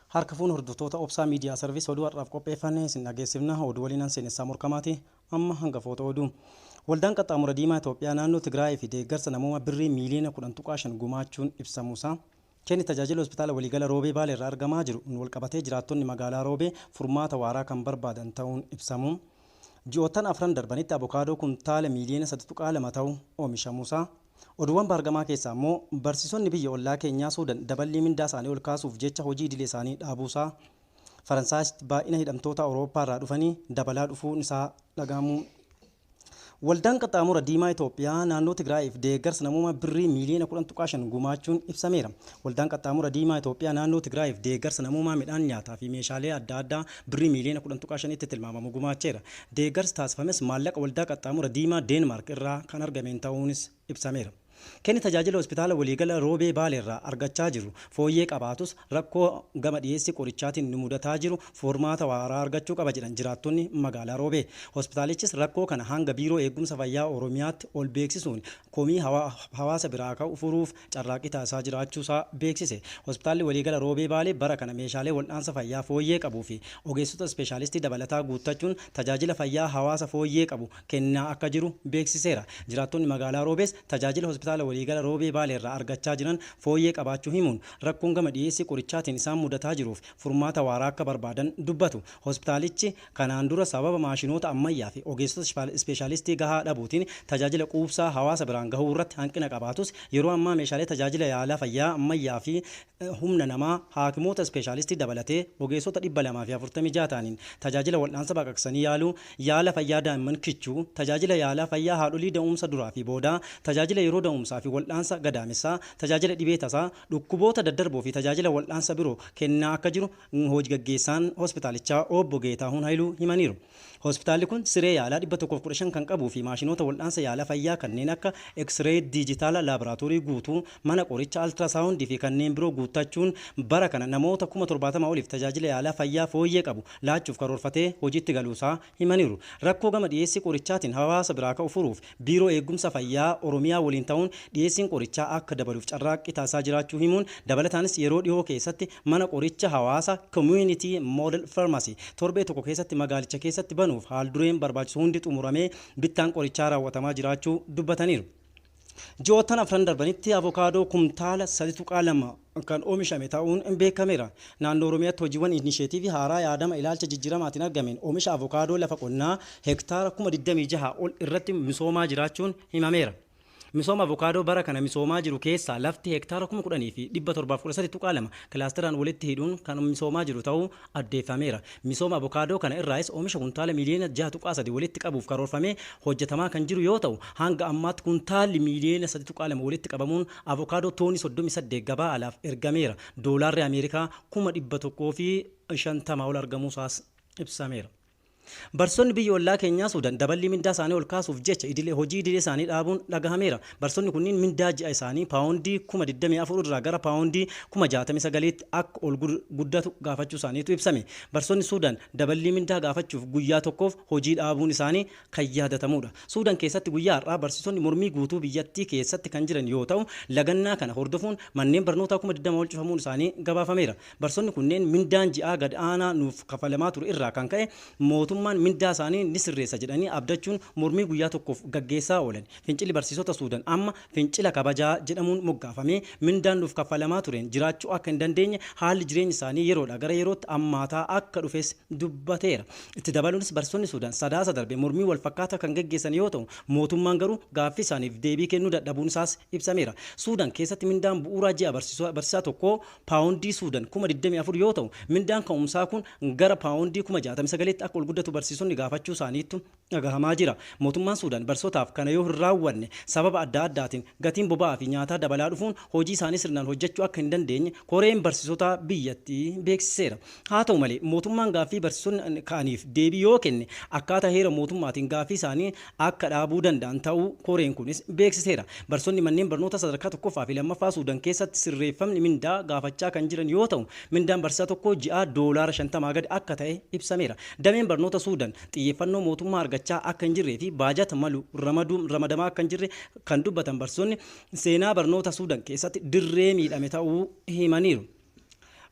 Harka fuun hordoftoota Obsaa Miidiyaa Sarviis, oduu har'aaf qopheeffanne isin dhageessifna. Oduu waliin seenessaa morkamaati. Amma hangafoota oduu. Waldaan Qaxxaamura Diimaa Itoophiyaa naannoo Tigraayii fi deeggarsa namooma birrii miiliyoona 10.5 gumaachuun ibsamuusaa. Kenni tajaajila hospitaala waliigala Roobee Baalee irraa argamaa jiru walqabatee jiraattonni magaalaa Roobee furmaata waaraa kan barbaadan ta'uun ibsamu. Ji'oottan afran darbanitti avokaadoo kuntaala miiliyoona 3.2 ta'u oomishamuusaa. Oduuwwan baargamaa keessaa immoo barsiisonni biyya ollaa keenyaa Suudan daballii mindaa isaanii ol kaasuuf jecha hojii idilee isaanii dhaabuusaa. Faransaayis baay'ina hidhamtoota Awurooppaa irraa dhufanii dabalaa dhufuun isaa dhagahamuu. Waldaan Qaxxaamura Diimaa Itoophiyaa naannoo Tigraayiif deeggarsa namoomaa birrii miiliyoona 10.5 gumaachuun ibsameera. Waldaan Qaxxaamura Diimaa Itoophiyaa naannoo Tigraayiif deeggarsa namoomaa midhaan nyaataa fi meeshaalee adda addaa birrii miiliyoona 10.5tti tilmaamamu gumaacheera. Deeggarsi taasifames maallaqa Waldaa Qaxxaamura Diimaa Deenmaark irraa kan argameen ta'uunis ibsameera. Kenni tajaajila hospitaala waliigala Roobee Baaleerraa argachaa jiru fooyyee qabaatus, rakkoo gama dhiyeessii qorichaatiin nu mudataa jiru furmaata waaraa argachuu qaba jedhan jiraattonni magaalaa Roobee. Hospitaalichis rakkoo kana hanga Biiroo Eegumsa Fayyaa Oromiyaatti ol beeksisuun komii hawaasa biraa ka'u furuuf carraaqqii taasisaa jiraachuusaa beeksise. Hospitaalli waliigala Roobee Baalee bara kana meeshaalee wal'aansa fayyaa fooyyee qabuu fi ogeessota ispeeshaalistii dabalataa guuttachuun tajaajila fayyaa hawaasa fooyyee qabu kennaa akka jiru beeksiseera. Jiraattonni magaalaa Roobees tajaajila hospitaala waliigala Roobee Baaleerraa argachaa jiran fooyyee qabaachuu himuun, rakkoon gama dhiyeessii qorichaatiin isaan mudataa jiruuf furmaata waaraa akka barbaadan dubbatu. Hospitaalichi kanaan dura sababa maashinoota ammayyaa fi ogeessota ispeeshaalistii gahaa dhabuutiin tajaajila quubsaa hawaasa biraan gahuu irratti hanqina qabaatus, yeroo ammaa meeshaalee tajaajila yaalaa fayyaa ammayyaa fi humna namaa haakimoota ispeeshaalistii dabalatee ogeessota 246 ta'aniin tajaajila wal'aansa baqaqsanii yaaluu, yaala fayyaa daa'imman kichuu, tajaajila yaalaa fayyaa haadholii da'umsa duraa fi boodaa, tajaajila yeroo da'umsaa fi wal'aansa gadaamessaa, tajaajila dhibee tasaa, dhukkuboota daddarboo fi tajaajila wal'aansa biroo kennaa akka jiru hojii gaggeessaan hospitaalichaa obbo Geetaahuun Haayiluu himaniiru. Hospitaalli kun siree yaalaa 115 kan qabuu fi maashinoota wal'aansa yaalaa fayyaa kanneen akka X-ray diijitaala, laaboraatoorii guutuu, mana qoricha altiraasaawundii fi kanneen biroo guuttachuun bara kana namoota 70,000 oliif tajaajila yaalaa fayyaa fooyyee qabu laachuuf karoorfatee hojiitti galuusaa himaniiru. Rakkoo gama dhiyeessii qorichaatiin hawaasa biraa ka'u furuuf Biiroo Eegumsa Fayyaa Oromiyaa waliin ta'uun dhiyeessiin qorichaa akka dabaluuf carraaqqii taasisaa jiraachuu himuun, dabalataanis yeroo dhihoo keessatti mana qoricha hawaasa, Community Model Pharmacy, torbee tokko keessatti magaalicha keessatti banuuf haaldureen barbaachisu hundi xumuramee bittaan qorichaa raawwatamaa jiraachuu dubbataniiru. Ji'oottan afran darbanitti avokaadoo kumtaala 3.2 kan oomishame ta'uun beekameera. Naannoo Oromiyaatti hojiiwwan inisheetiivii haaraa yaadama ilaalcha jijjiiramaatiin argameen oomisha avokaadoo lafa qonnaa hektaara 26,000 ol irratti misoomaa jiraachuun himameera. Misooma avokaadoo bara kana misoomaa jiru keessaa lafti hektaara 10,713.2 kilaasteraan walitti hidhuun kan misoomaa jiru ta'uu addeeffameera. Misooma avokaadoo kana irraayis oomisha kuntaala miiliyoona 6.3 walitti qabuuf karoorfamee hojjetamaa kan jiru yoo ta'u, hanga ammaatti kuntaalli miiliyoona 3.2 walitti qabamuun avokaadoo toonii 38 gabaa alaaf ergameera. Doolaarri Ameerikaa 150,000 ol argamuusaas ibsameera. Barsiisonni biyya ollaa keenyaa Suudan daballii mindaa isaanii ol kaasuuf jecha idilee hojii idilee isaanii dhaabuun dhagahameera. Barsiisonni kunniin mindaa ji'a isaanii paawundii 24,000 irraa gara paawundii 69,000tti akka ol guddatu gaafachuu isaaniitu ibsame. Barsiisonni Suudan daballii mindaa gaafachuuf guyyaa tokkoof hojii dhaabuun isaanii kan yaadatamudha. Suudan keessatti guyyaa har'aa barsiisonni mormii guutuu biyyattii keessatti kan jiran yoo ta'u, lagannaa kana hordofuun manneen barnootaa 20,000 ol cufamuun isaanii gabaafameera. Barsiisonni kunneen mindaan ji'aa gad aanaa nuuf kafalamaa ture irraa kan ka'e mootummaan mindaa isaanii ni sirreessa jedhanii abdachuun mormii guyyaa tokkoof gaggeessaa oolan. Fincilli barsiisota Suudan amma fincila kabajaa jedhamuun moggaafamee, mindaan nuuf kaffalamaa tureen jiraachuu akka hin dandeenye, haalli jireenya isaanii yeroodhaa gara yerootti ammaataa akka dhufes dubbateera. Itti dabaluunis barsiisonni Suudan Sadaasa darbe mormii wal fakkaataa kan gaggeessan yoo ta'u, mootummaan garuu gaaffii isaaniif deebii kennuu dadhabuun isaas ibsameera. Suudan keessatti mindaan bu'uuraa ji'a barsiisaa tokkoo paawundii Suudan 24,000 yoo ta'u, mindaan ka'umsaa kun gara paawundii 69,000tti akka ol guddatu barsiisonni gaafachuu isaaniitu dhagahamaa jira. Mootummaan Suudan barsiisotaaf kana yoo hin raawwanne sababa adda addaatiin gatiin boba'aa fi nyaataa dabalaa dhufuun hojii isaanii sirnaan hojjechuu akka hin dandeenye koreen barsiisotaa biyyattii beeksiseera. Haa ta'u malee, mootummaan gaaffii barsiisonni ka'aniif deebii yoo kenne akkaataa heera mootummaatiin gaaffii isaanii akka dhaabuu danda'an ta'uu koreen kunis beeksiseera. Barsiisonni manneen barnoota sadarkaa tokkoffaa fi lammaffaa Suudan keessatti sirreeffamni mindaa gaafachaa kan jiran yoo ta'u, mindaan barsiisaa tokkoo ji'aa doolaara 50 gadi akka ta'e ibsameera. Dameen barnoota Suudan xiyyeeffannoo mootummaa argachaa akka hin jirree fi baajata malu ramadamaa akka hin jirre kan dubbatan barsiisonni, seenaa barnoota Suudan keessatti dirree miidhame ta'uu himaniiru.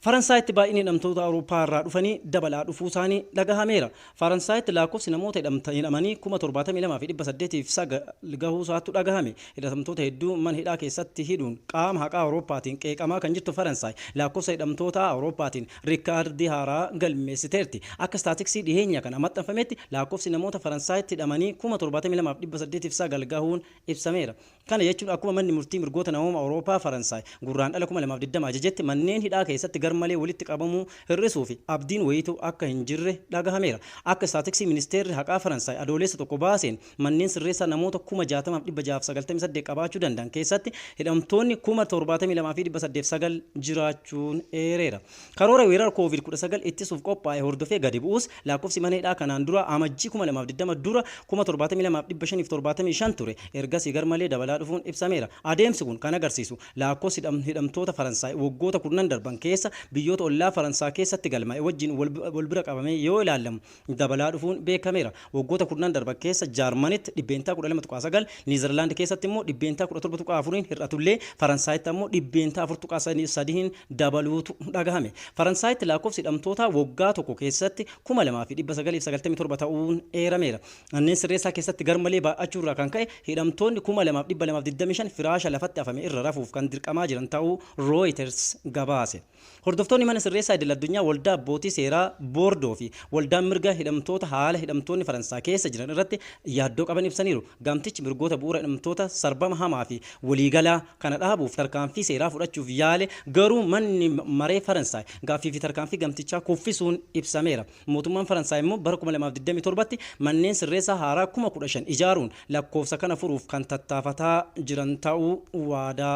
Faransaayitti baay'inni hidhamtoota Awurooppaa irraa dhufanii dabalaa dhufuu isaanii dhagahameera. Faransaayitti lakkoofsi namoota hidhamanii 72,809 gahuu isaatu dhagahame. Hidhamtoota hedduu mana hidhaa keessatti hidhuun qaama haqaa Awurooppaatiin qeeqamaa kan jirtu Faransaay lakkoofsa hidhamtoota Awurooppaatiin riikaardii haaraa galmeessiteerti. Akka istaatiksii dhiheenya kana maxxanfametti lakkoofsi namoota Faransaayitti hidhamanii 72,809 gahuun ibsameera. Kana jechuun akkuma manni murtii mirgoota namooma Awurooppaa Faransaay Gurraandhala 2020 ajajetti manneen hidhaa keessatti garmalee walitti qabamuu hir'isuu fi abdiin wayiitu akka hin jirre dhagahameera. Akka istaatiksii ministeerri haqaa Faransaay Adoolessa 1 baaseen manneen sirreessaa namoota 60,698 qabaachuu danda'an keessatti hidhamtoonni 72,809 jiraachuun eereera. Karoora weerara Covid-19 ittisuuf qophaa'e hordofee gadi bu'us lakkoofsi mana hidhaa kanaan dura Amajjii 2020 dura 72,575 ture ergasii garmalee dabalaa dhufuun ibsameera. Adeemsi kun kan agarsiisu lakkoofsi hidhamtoota Faransaay waggoota kurnan darban keessa biyyoota ollaa Faransaay keessatti galmaa'e wajjin wal bira qabamee yoo ilaalamu dabalaa dhufuun beekameera. Waggoota kurnan darban keessa Jaarmanitti %12.9, Niizerlaand keessatti immoo %17.4 hir'atullee Faransaayitti ammoo %4.3 dabaluutu dhagahame. Faransaayitti lakkoofsi hidhamtoota waggaa tokko keessatti 2,997 ta'uun eerameera. Manneen sirreessaa keessatti garmalee baay'achuu irraa kan ka'e hidhamtoonni 2,225 firaasha lafatti afame irra rafuuf kan dirqamaa jiran ta'uu Reuters gabaase. Hordoftoonni mana sirreessaa idil addunyaa, waldaa abbootii seeraa Boordoo fi waldaan mirga hidhamtoota haala hidhamtoonni Faransaay keessa jiran irratti yaaddoo qaban ibsaniiru. Gamtichi mirgoota bu'uura hidhamtoota sarbama hamaa fi waliigalaa kana dhaabuuf tarkaanfii seeraa fudhachuuf yaale, garuu manni maree Faransaay gaaffii fi tarkaanfii gamtichaa kuffisuun ibsameera. Mootummaan Faransaay immoo bara 2027tti manneen sirreessaa haaraa 15,000 ijaaruun lakkoofsa kana furuuf kan tattaafataa jiran ta'uu waadaa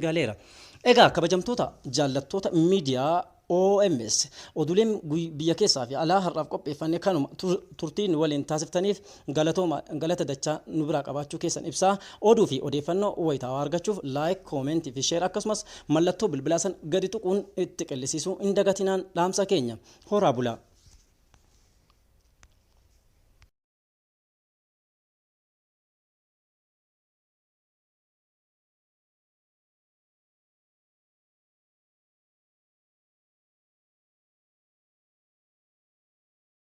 galeera. Egaa kabajamtoota jaallattoota miidiyaa OMS, oduuleen biyya keessaa fi alaa har'aaf qopheeffanne kanuma. Turtiin waliin taasiftaniif galatooma, galata dachaa nu biraa qabaachuu keessan ibsaa, oduu fi odeeffannoo wayitaawaa argachuuf like, comment fi share akkasumas mallattoo bilbilaa san gadi tuquun itti qillisiisuu hin dagatinaan dhaamsa keenya. Horaa bulaa.